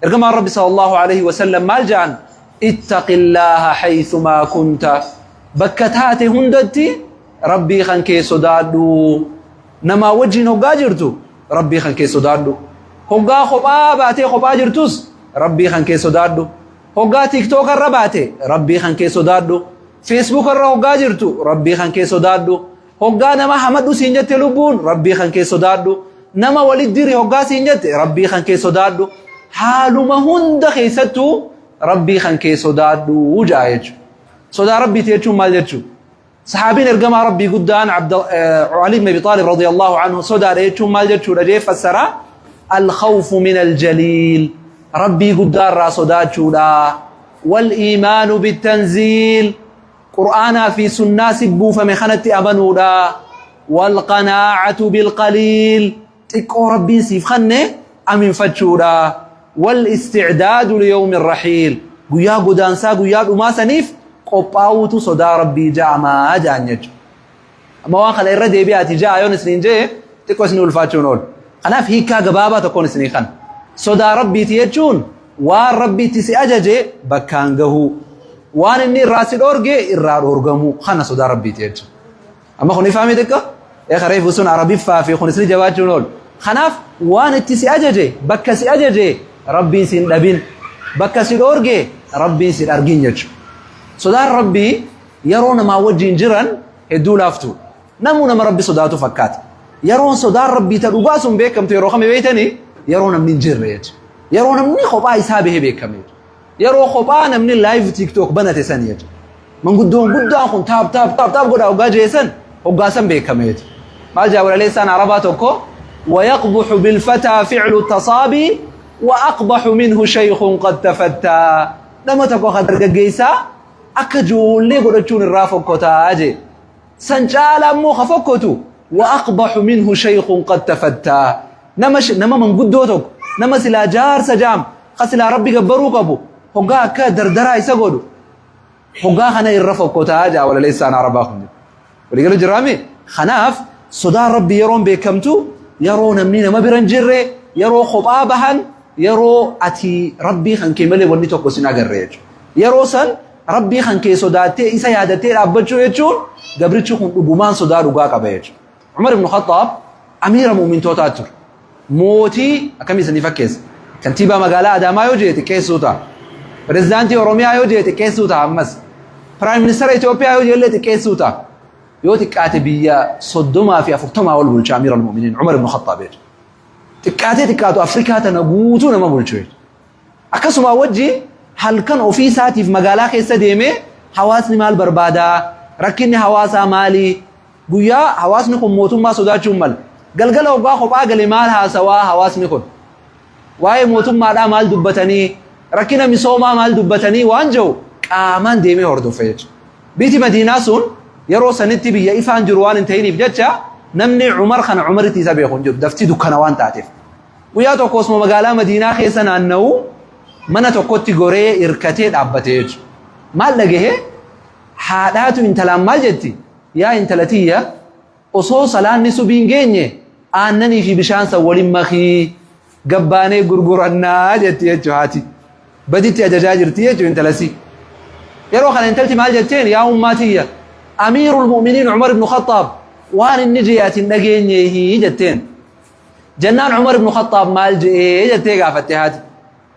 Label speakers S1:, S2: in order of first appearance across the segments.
S1: Ergamaan Rabbi sallallahu alaihi wasallam maal ja'an? Ittaqillaaha haythumaa kunta. Bakka taate hundatti Rabbii kan kee sodaadhu. Namaa wajjin hoggaa jirtu Rabbii kan kee sodaadhu. Hoggaa kophaa baatee kophaa jirtus Rabbii kan kee sodaadhu. Hoggaa TikTok irra baate Rabbii kan kee sodaadhu. Facebook irra hoggaa jirtu Rabbii kan kee sodaadhu. Hoggaa nama hamadhu siin jette lubbuun Rabbii kan kee sodaadhu. Nama walit diri hoggaa siin jette Rabbii kan kee sodaadhu. Haaluma hunda keessattuu Rabbii kan kee sodaadhu ja'a jechuudha. Sodaa Rabbiiti jechuun maal jechuudha? Sahaabiin ergamaa Rabbii guddaan Ali ibn Abi Xaalib radiyallahu anhu sodaadha jechuun maal jechuudha jee fassara? Al-khawfu min al-jaliil. Rabbii guddaa irraa sodaachuudha. Wal iimaanu bittanziil. Qur'aanaa fi sunnaa si buufame kanatti amanuudha. Walqanaa'atu bilqaliil. Xiqqoo Rabbiin siif kanne aminfachuudha. Wal isticdaadu liyawmi rahiil. Guyyaa godaansaa guyyaa dhumaa saniif qophaa'uutu sodaa Rabbii ja'amaa ja'an jechuudha. Amma waan kana irra deebi'aati ja'a yoon isiniin jee xiqqoo isin ulfaachuun oolu. Kanaaf hiikkaa gabaabaa tokkoon isinii kana. Sodaa Rabbiiti jechuun waan Rabbi itti si ajaje bakkaan gahuu. Waan inni irraa si dhoorge irraa dhoorgamuu. Kana sodaa Rabbiiti jechuudha. Amma kun ifaami xiqqoo? Ee kareefu sun Arabiffaa fi kun isin jabaachuun oolu. Kanaaf waan itti si ajaje bakka si ajaje Rabbiin si hin dhabin. Bakka si dhoorge Rabbiin si hin argin jechuudha. Sodaan Rabbii yeroo namaa wajjin jiran hedduu laaftuudha. Namuu nama Rabbi sodaatu fakkaata. Yeroon sodaan Rabbii ta dhugaa sun beekamtu yeroo kami beektanii? Yeroo namni hin jirre jechuudha. Yeroo namni kophaa isaa bahee beekame jechuudha. Yeroo kophaa namni live TikTok banate sani jechuudha. Manguddoon guddaan kun taap taap taap taap godhaa hoggaa jeesan hoggaa san beekame jechuudha. Maal jaa walaleessaan Arabaa tokko ويقبح بالفتى فعل التصابي وأقبح منه شيخ قد تفتى nama tokko ka dargaggeessaa akka ijoollee godhachuun irraa fokkotaa jee. San caalaa immoo ka fokkotu wa aqbahu minhu shaykhun qad tafattaa. Nama nama manguddoo tokko nama silaa jaarsa jaam ka silaa rabbi gabbaruu qabu hoggaa akka dardaraa isa godhu hoggaa kana irra fokkotaa jaa walaleessaan arabaa kun. Waliigala jiraame kanaaf sodaan rabbi yeroon beekamtu yeroo namni nama bira hin jirre yeroo kophaa bahan yeroo ati rabbii kan kee malee wanni tokko sin agarre jechuudha. Yeroo san rabbii kan kee sodaattee isa yaadattee dhaabbachuu jechuun gabrichi kun dhugumaan sodaa dhugaa qaba jechuudha. Umar ibn Khattaab amiira mu'mintootaa ture. Mootii akkamii isinii fakkeessa? Kantiibaa magaalaa Adaamaa yoo jee xiqqeessuu ta'a. Pirezidaantii Oromiyaa yoo jee xiqqeessuu ta'a ammas. Piraayim ministeera Itoophiyaa yoo jeellee xiqqeessuu ta'a. Yoo xiqqaate biyya 30 fi 40 ol bulcha amiira mu'miniin Umar ibn Khattaab jechuudha. Xiqqaatee xiqqaatu Afrikaa tana guutuu nama bulchu jechuudha. Akkasuma wajji halkan ofii isaatiif magaalaa keessa deemee hawaasni maal barbaadaa? Rakkinni hawaasaa maali? Guyyaa hawaasni kun mootummaa sodaachuun mala. Galgala hoggaa kophaa gale maal haasawaa hawaasni kun? Waa'ee mootummaadhaa maal dubbatanii? Rakkina misoomaa maal dubbatanii? Waan jiru qaamaan deemee hordofa jechuudha. Biiti Madiinaa sun yeroo sanitti biyya ifaan jiru waan hin ta'iniif jecha namni Umar kana Umaritti isa beeku hin jiru. Daftii dukkana waan taateef. Guyyaa tokko osuma magaalaa Madiinaa keessa naanna'u mana tokkotti goree hirkatee dhaabbate jechuudha. Maal dhagahe? Haadhaatu intalaan maal jetti? Yaa intala tiyya osoo salaanni subii hin geenye aannanii fi bishaan san waliin makii gabbaanee gurgurannaa jetti jechuudha haati. Baditti ajajaa jirti jechuudha intalasii. Yeroo kana intalti maal jetteen yaa ummaa tiyya Amiirul Mu'miniin Umar ibn Khattaab waan inni jee ati hin dhageenyeehi jetteen. Jennaan Umar ibn Khattaab maal je'ee jettee gaafatte haati.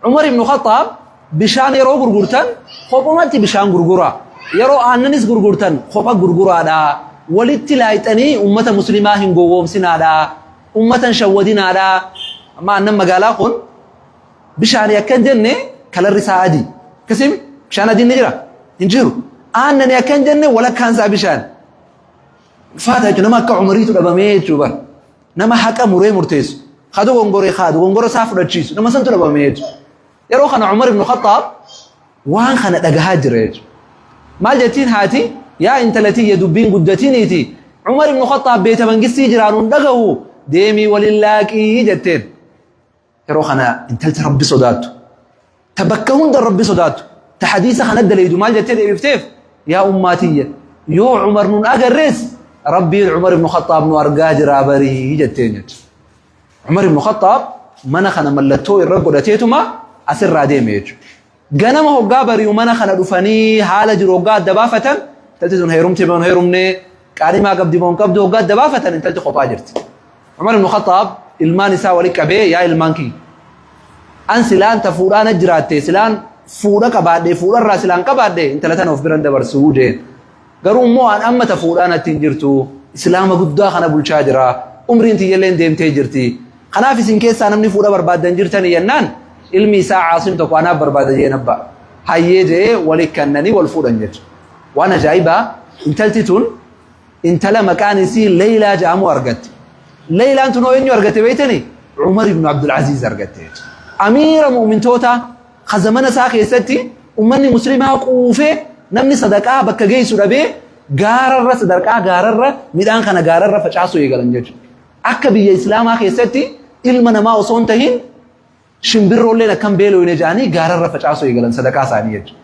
S1: Umar ibn Khattaab bishaan yeroo gurgurtan kophumatti bishaan gurguraa. Yeroo aannanis gurgurtan kopha gurguraadha. Walitti laayxanii ummata muslimaa hin gowwoomsinaadha. Ummata hin shawwadinaadha. Amma aannan magaalaa kun bishaanii akka hin jenne kalarri isaa adii. Akkasiin bishaan adiin ni jira? Hin jiru. Aannanii akka hin jenne walakkaan isaa bishaan. Ulfaata jechuun nama akka Umariitu dhabamee jechuudha. Nama haqa muree murteessu. Ka dogongore kaa dogongora isaa fudhachiisu. Nama santu dhabame jechuudha. Yeroo kana Umar ibn Khattaab waan kana dhagahaa jira jechuudha. Maal jettiin haati yaa intala tiyya dubbiin guddatiniiti. Umar ibn Khattaab beeta mangistii jiraanuun dhagahu deemii waliin laaqii jetteen. Yeroo kana intalti Rabbi sodaattu. Ta bakka hunda Rabbi sodaattu. Ta hadiisa kana dalaydu maal jettee deebifteef yaa ummaa tiyya yoo Umar nun agarrees Rabbiin Umar ibn Khattaab nu argaa jiraa barii jetteen jechuudha. Umar ibn Khattaab mana kana mallattoo irra godhateetuma Asirraa deeme jechuudha. Ganama hoggaa bari'u mana kana dhufanii haala jiru hoggaa adda baafatan, intalti sun heerumte moo hin heerumne, qaadhimaa qabdi moo hin qabdu hoggaa adda baafatan intalti kophaa jirti. Umar ibn Khaxaab ilmaan isaa wali qabee, yaa ilmaan kiyya, an silaan ta fuudhaa na jiraatte, silaan fuudha qabaadhe, fuudharraa silaan qabaadhe intala tana of biran dabarsuu jeen. Garuu immoo an amma ta fuudhaa natti hin jirtu, Islaama guddaa kana bulchaa jira, umriin tiyyalleen deemtee jirti. Kanaaf isin keessaa namni fuudha barbaaddan jirtanii jennaan, ilmi isaa Caasim tokko anaaf barbaada jeen abbaa. Hayyee jee wali kannanii wal fuudhan jechuudha. Waan ajaa'ibaa, intalti tun intala maqaan isii Leeylaa jedhamu argatte. Leeylaan tun hoo eenyu argatte beektanii? Umar ibn Abdul Aziz argatte jechuudha. Amiira mu'mintootaa ka zamana isaa keessatti ummanni muslimaa quufee, namni sadaqaa bakka geessu dhabee, gaararra sadarkaa gaararra midhaan kana gaararra facaasuu eegalan jechuudha. Akka biyya Islaamaa keessatti ilma namaa osoo hin tahin shimbirroolleen akkam beelooyne jedhanii gaararra facaasuu eegalan sadaqaa isaanii jechuudha.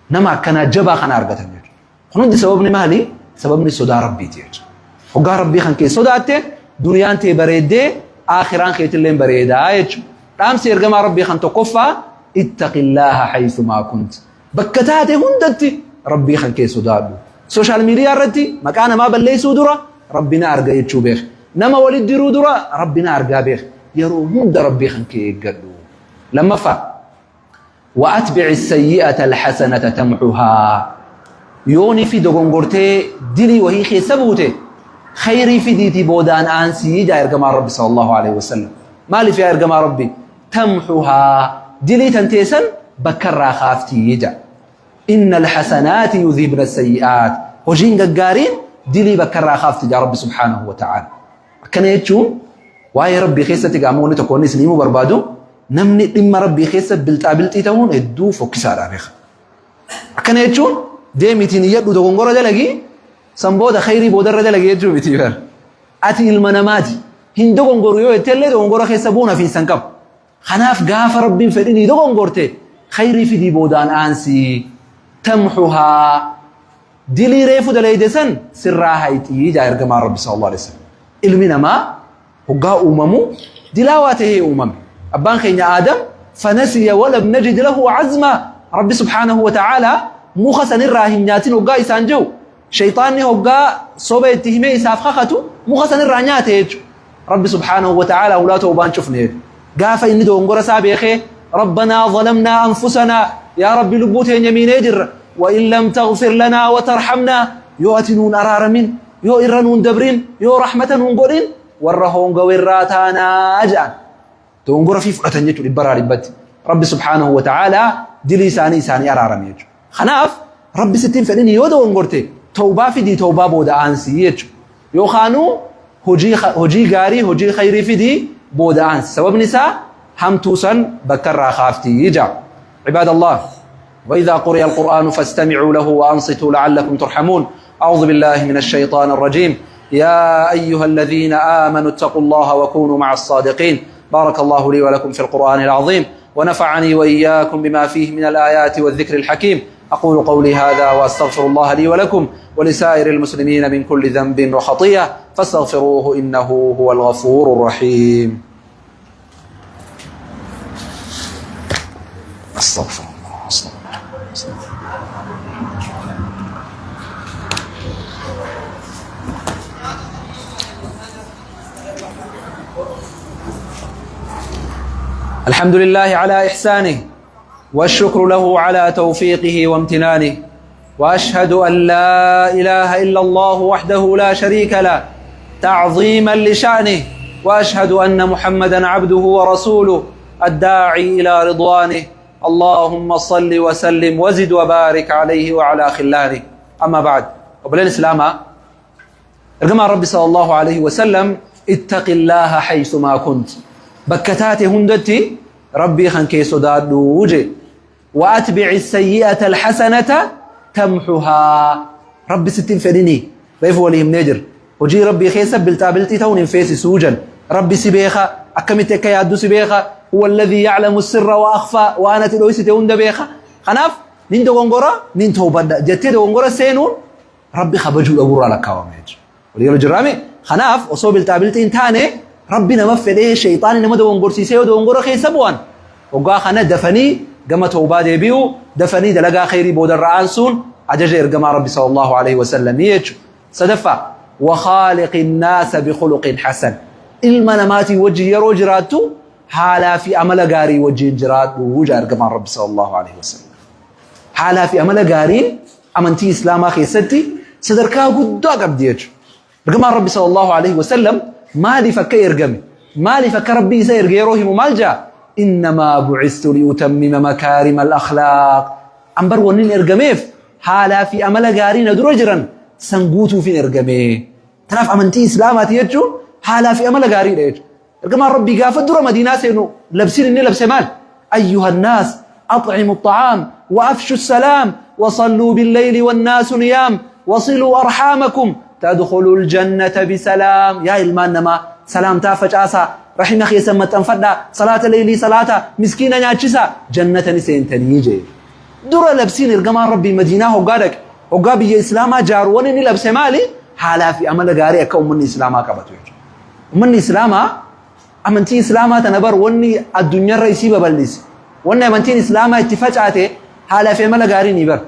S1: Nama akkanaa jabaa kana argatan jechuudha. Kun hundi sababni maali? Sababni sodaa Rabbiiti jechuudha. Hoggaa Rabbii kan kee sodaatte duniyaan tee bareeddee aakhiraan keetillee bareedaa jechuudha. Dhaamsi ergamaa Rabbii kan tokkoffaa, ittaqillaaha haythumaa kunt. Bakka taate hundatti Rabbii kan kee sodaadhu. Social media irratti maqaa namaa balleessuu dura Rabbi na arga jechuu beek. Nama walitti diruu dura Rabbi na argaa beek. Yeroo hunda Rabbii kan kee eeggadhu. Lammaffaa, wa'atbi'i sayyi'ata alhasanata tamhuhaa. Yoonii fi dogongortee dilii wahii keessa buute, khayrii fidiitii boodaan aansii jaa ergamaan Rabbi sallallahu alaihi wasallam. Maaliif yaa ergamaa Rabbi? Tamhuhaa, dilii tan teessan bakka irraa kaaftii jaa. Inna alhasanaati yudhibna sayyi'aat. Hojiin gaggaariin dilii bakka irraa kaafti jaa Rabbi subhaanahu wa ta'ala. Akkana jechuun waa'ee Rabbii keessatti gaama wanni tokko wanni isin himuu barbaadu, namni dhimma Rabbii keessa bilxaa bilxii ta'uun hedduu fokkisaadha beeka. Akkana jechuun deemiitiin iyyadhu, dogongora dalagii, san booda khayrii boodarra dalagii jechuu miti bar. Ati ilma namaati. Hin dogongoru yoo jettellee dogongora keessa bu'uun hafiinsa hin qabu. Kanaaf gaafa Rabbiin fedhinii dogongorte khayrii fidii boodaan aansii, tamhuhaa, dilii reefu dalayde san sirraa hayxii jaa ergamaan Rabbi sallallahu alaihi wasallam. Ilmi namaa hoggaa uumamu dilaawaa tahee uumame. Abbaan keenya Aadam fanasiya walam najid lahu azma. Rabbi subhaanahu wa ta'ala muka sanirraa hin nyaatin hoggaa isaan jiru, shayxaanni hoggaa soba itti himee isaaf kakatu muka sanirraa nyaate jechuudha. Rabbi subhaanahu wa ta'ala hulaa tawbaan cufne jechuudha. Gaafa inni dogongora isaa beekee, Rabbanaa zalamnaa anfusanaa, yaa Rabbi lubbuu teenya miinee jirra, wa in lam taghfir lanaa wa tarhamnaa, yoo ati nuun araaramin, yoo irra nuun dabrin, yoo rahmata nuun godhin, warra hoongawerraa taanaa jedhan. Dogongora fi fudhatan jechuudha dhibbarraa dhibbatti. Rabbi subhaanahu wa ta'ala dilii isaanii isaanii araarame jechuudha. Kanaaf Rabbi sitti hin fedhin yoo dogongorte tawbaa fidii tawbaa booda aansii jechuudha. Yookaanuu hojii gaarii, hojii khayrii fidii booda aansi. Sababni isaa hamtuu san bakka irraa kaaftii jaa. Cibaadallah. وإذا قرئ القرآن فاستمعوا له وأنصتوا لعلكم ترحمون. أعوذ بالله من الشيطان الرجيم. يا أيها الذين آمنوا اتقوا الله وكونوا مع الصادقين. بارك الله لي ولكم في القرآن العظيم، ونفعني وإياكم بما فيه من الآيات والذكر الحكيم. أقول قولي هذا وأستغفر الله لي ولكم ولسائر المسلمين من كل ذنب وخطيئة، فاستغفروه إنه هو الغفور الرحيم. أستغفر الله، أستغفر الله، أستغفر الله. الحمد لله على إحسانه، والشكر له على توفيقه وامتنانه، وأشهد أن لا إله إلا الله وحده لا شريك له تعظيما لشأنه، وأشهد أن محمدا عبده ورسوله الداعي إلى رضوانه. اللهم صل وسلم وزد وبارك عليه وعلى خلانه. أما بعد، قبل الإسلام إرجما ربي صلى الله عليه وسلم: اتق الله حيثما كنت، بكتاتي هندتي ربي خنكي صداد وجه. وأتبع السيئة الحسنة تمحها. ربي ستين فدني ريف وليهم نجر وجي ربي خيسا بلتا بلتي تون فيسي سوجا. ربي سبيخا أكمتك يا دو سبيخا، هو الذي يعلم السر وأخفى، وأنا تلويس تون دبيخا. خناف نين دوغونغورا نين توبدا جتي دوغونغورا سينون ربي خبجو أبورا لك وامج وليلو جرامي. خناف وصو بلتا بلتين تاني ربي نما فديه شيطان نما دوغونغور سيسيو دوغونغورا خيسا بوان. Hoggaa kana dafanii gama tawbaa deebi'uu, dafanii dalagaa kheyrii boodarra aansuun ajaja ergamaa Rabbi sallallahu aleyhi wa sallamii jechuudha. Sadaffaa, wa khaaliqi nnaasa bikhuluqin hasan. Ilma namaatiin wajjin yeroo jiraattu haalaa fi amala gaarii wajjin jiraadhu jedha ergamaan Rabbi sallallahu aleyhi wa sallam. Haalaa fi amala gaariin amantii Islaamaa keessatti sadarkaa guddaa qabdi jechuudha. Ergamaan Rabbi sallallahu alaihi wasallam maaliif akka ergame, maaliif akka Rabbi isa erge yeroo himu maal jaa? Innamaa bu'istu liutammima makaarima al-akhlaaq. An bar wannin ergameef haalaa fi amala gaarii na dura jiran san guutuufin ergame. Kanaaf amantii Islaamaati jechuun haalaa fi amala gaariidha jechuudha. Ergamaan Rabbii gaafa dura Madiinaa seenu labsiin inni labse maal? Ayyuha nnaas axcimu xa'aam wa afshu salaam wa salluu billeyli wannaasu niyaam wa siluu arhaamakum tadkhulu ljannata bisalaam. Yaa ilmaan namaa, salaamtaa facaasaa, rahima keessan maxxanfadhaa, salaata leeylii salaata, miskiina nyaachisaa, jannata ni seentanii jee. Dura labsiin ergamaan Rabbii Madiinaa hoggaa dhaqe, hoggaa biyya Islaamaa jaaru wanni inni labse maali? Haalaa fi amala gaarii akka ummanni Islaamaa qabatu jechuudha. Ummanni Islaamaa amantii Islaamaa tana bar wanni addunyarra isii babal'ise, wanni amantiin Islaamaa itti facaate haalaa fi amala gaarii ni bar.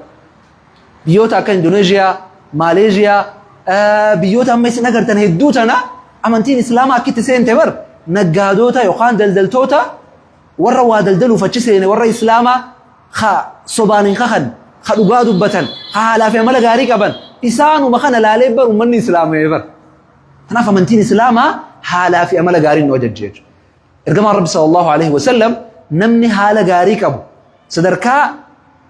S1: Biyyoota akka Indoneeshiyaa, Maaleeshiyaa, biyyoota amma isin agartan hedduu tana amantiin Islaamaa akkitti seente bar naggaadoota yookaan daldaltoota warra waa daldaluuf achi seene, warra Islaamaa ka sobaan hin kakan, ka dhugaa dubbatan, ka haalaa fi amala gaarii qaban isaanuma kana laalee bar ummanni Islaamee bar. Kanaaf amantiin Islaamaa haalaa fi amala gaarii nu ajajje jechuudha. Ergamaan Rabbi sallallahu alaihi wasallam namni haala gaarii qabu sadarkaa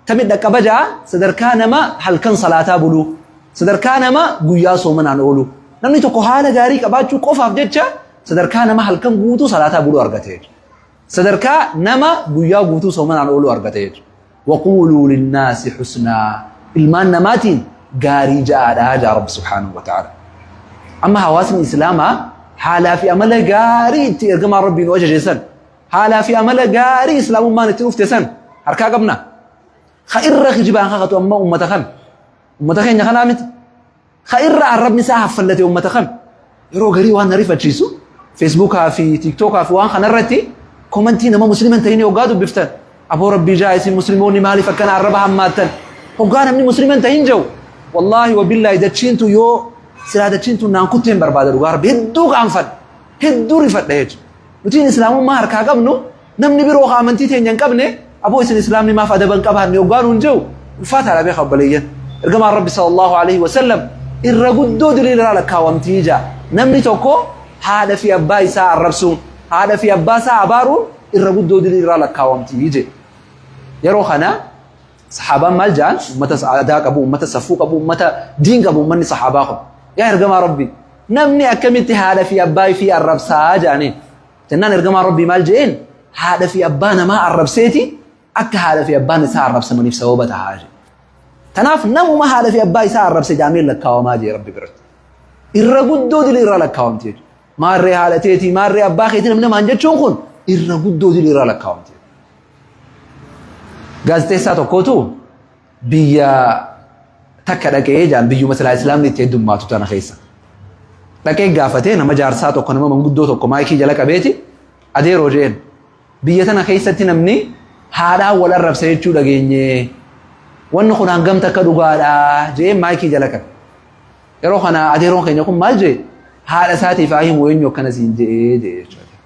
S1: tami dhaqqaba ja'a? Sadarkaa nama halkan salaataa buluu, sadarkaa nama guyyaa soomanaan oolu. Namni tokko haala gaarii qabaachuu qofaaf jecha sadarkaa nama halkan guutuu salaataa buluu argate jechuudha. Sadarkaa nama guyyaa guutuu soomanaan ooluu argate jechuudha. Waquuluu linnaasi husnaa, ilmaan namaatiin gaarii ja'aadha ja'a Rabbi subhaanahu wa ta'ala. Amma hawaasni Islaamaa haalaa fi amala gaarii itti ergamaan Rabbii nu ajaje san, haalaa fi amala gaarii Islaamummaan itti dhufte san harkaa qabna. Ka irra kijibaan kakatu amma ummata kana. Ummata keenya kanaa miti. Ka irra arrabni isaa haffallate ummata kami? Yeroo garii waan na rifachiisu Feesbuukaa fi Tiiktookaa fi waan kana irratti komantii nama muslima hin ta'in hoggaa dubbiftan, aboo Rabbii jaa, isin muslimoonni maaliif akkana arraba hammaattan? Hoggaa namni muslima hin ta'in jedhu, wallaahi wa billaahi, dachiintu yoo silaa dachiintu naan kuttee hin barbaada. Dhugaa Rabbi, hedduu qaanfadha, hedduu rifadha jechuudha. Nutiin Islaamummaa harkaa qabnu, namni biroo ka amantii teenya hin qabne, aboo isin Islaamni maaf adaba hin qabaanne hoggaa nuun jedhu ulfaataadha. Beeka obboleeyyan, ergamaan Rabbi sallallahu alaihi wasallam irra guddoo dilii irraa lakkaawamtii jaa. Namni tokko haadha fi abbaa isaa arrabsuun, haadha fi abbaa isaa abaaruun irra guddoo dilii irraa lakkaawamtii je. Yeroo kana sahaabaan maal jedhan? Ummata aadaa qabu, ummata safuu qabu, ummata diin qabu ummanni sahaabaa kun. Yaa ergamaa Rabbi, namni akkamitti haadha fi abbaa ifii arrabsaa jedhaniin. Jennaan ergamaan Rabbii maal je'een? Haadha fi abbaa namaa arrabseeti akka haadha fi abbaan isaa arrabsamaniif sababa tahaa jedhe. Tanaaf namuma haadha fi abbaa isaa arrabse jaameen lakkaawamaa jee Rabbi biratti. Irra guddoo dilii irraa lakkaawamti jechuudha. Maarree haadha teetii, maarree abbaa keetii namni namaan jechuun kun irra guddoo dilii irraa lakkaawamti. Gaazexeessaa tokkootu biyya takka dhaqee jaan, biyyuma silaa Islaamni itti heddummaatu tana keessa. Dhaqee gaafatee nama jaarsaa tokko, nama manguddoo tokko maayikii jala qabeeti, adeeroo jeen, biyya tana keessatti namni haadhaan wal arrabsa jechuu dhageenye, wanni kun hangam takka dhugaadha jeen maayikii jala qabe. Yeroo kana adeeroon keenya kun maal jee? Haadha isaatiif haa himu, eenyu akkana siin je'ee jee jechuudha.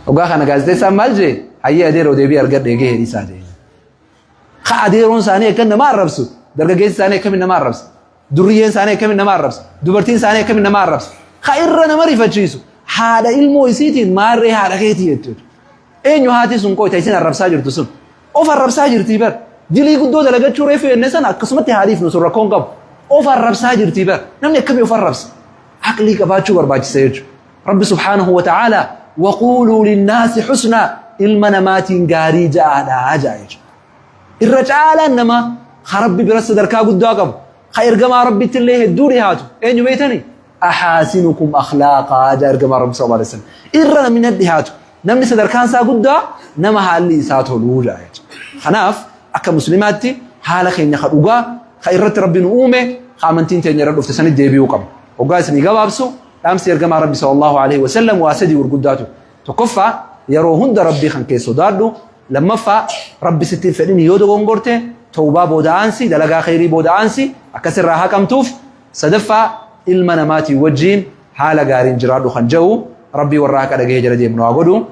S1: Dhugaa kana gaazexeessaan maal jee? Hayyee adeeroo, deebii argadhe, gahee isaa jee. Ka adeeroon isaanii akkan nama arrabsu, dargaggeessi isaanii akkamiin nama arrabsa, durriyyeen isaanii akkamiin nama arrabsa, dubartiin isaanii akkamiin nama arrabsa? Ka irra nama rifachiisu haadha ilmoo isiitiin maarree haadha keetii jechuudha. Eenyu haati sun qoyta isin arrabsaa jirtu sun? Of arrabsaa jirtii bar. Dilii guddoo dalagachuu reefu jenne sana akkasumatti haadhiif nu sun rakkoon qabu. Of arrabsaa jirtii bar. Namni akkamii of arrabsa? Aqlii qabaachuu barbaachisa jechuudha. Rabbi subhaanahu wa ta'ala waquuluu linnaasi husnaa, ilma namaatiin gaarii ja'aadha ja'a jechuudha. Irra caalaan namaa ka Rabbi bira sadarkaa guddaa qabu, ka ergamaa Rabbitti illee hedduu dhihaatu eenyu beektanii? Ahaasinukum akhlaaqaa ja'a ergamaa Rabbi sallallahu alaihi wasallam. Irra namni na dhihaatu, namni sadarkaan isaa guddaa nama haalli isaa toluu ja'a jechuudha. Kanaaf akka muslimaatti haala keenya ka dhugaa, ka irratti Rabbi nu uume, ka amantiin teenya irra dhufte sanitti deebi'uu qabna. Hoggaa isinii gabaabsu, dhaamsi ergamaa Rabbi sallallahu alaihi wasallam waa sadii gurguddaatu. Tokkoffaa, Yeroo hunda Rabbii kan kee sodaadhu. Lammaffaa, Rabbi sitti hin fedhin yoo dogongorte tawbaa booda aansi, dalagaa kheyrii booda aansi akkasirraa haqamtuuf. Sadaffaa, ilma namaatiin wajjiin haala gaariin jiraadhu kan ja'u. Rabbii warra haqa dhagahee jala deemu nu haa godhu.